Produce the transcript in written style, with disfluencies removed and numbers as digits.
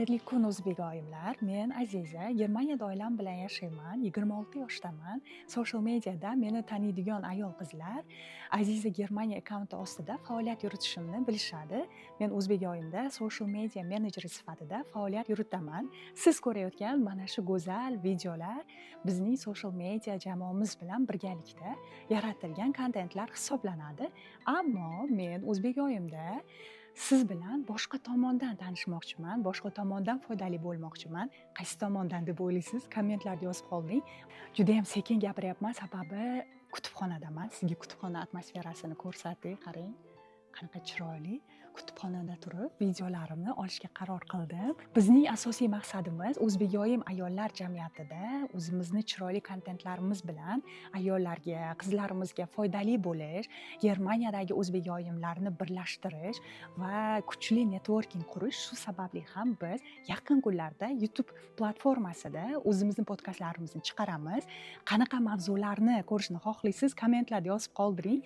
Xayrli kun, o'zbek oyimlar. Men Aziza, Germaniyada oilam bilan yashayman, 26 yoshdaman. Social mediada meni taniydigan ayol qizlar Aziza Germaniya akkaunti ostida faoliyat yuritishimni bilishadi. Men o'zbek oyimda social media menejeri sifatida faoliyat yuritaman. Siz ko'rayotgan mana shu go'zal videolar bizning social media jamoamiz bilan birgalikda yaratilgan kontentlar hisoblanadi. Ammo men o'zbek oyimda siz bilan boshqa tomondan tanishmoqchiman, boshqa tomondan foydali bo'lmoqchiman. Qaysi tomondan deb o'ylaysiz? Kommentlarda yozib qoldiring. Judayam sekin gapiryapman, sababi kutubxonadaman. Sizga kutubxona atmosferasini ko'rsatay, qarang, qanaqa chiroyli. Kutubxonada turib videolarimni olishga qaror qildim. Bizning asosiy maqsadimiz o'zbekoyim ayollar jamiyatida o'zimizni chiroyli kontentlarimiz bilan ayollarga, qizlarimizga foydali bo'lish, Germaniyadagi o'zbekoyimlarni birlashtirish va kuchli networking qurish. Shu sababli ham biz yaqin kunlarda YouTube platformasida o'zimizni podkastlarimizni chiqaramiz. Qanaqa mavzularni ko'rishni xohlaysiz, kommentlarda yozib qoldiring.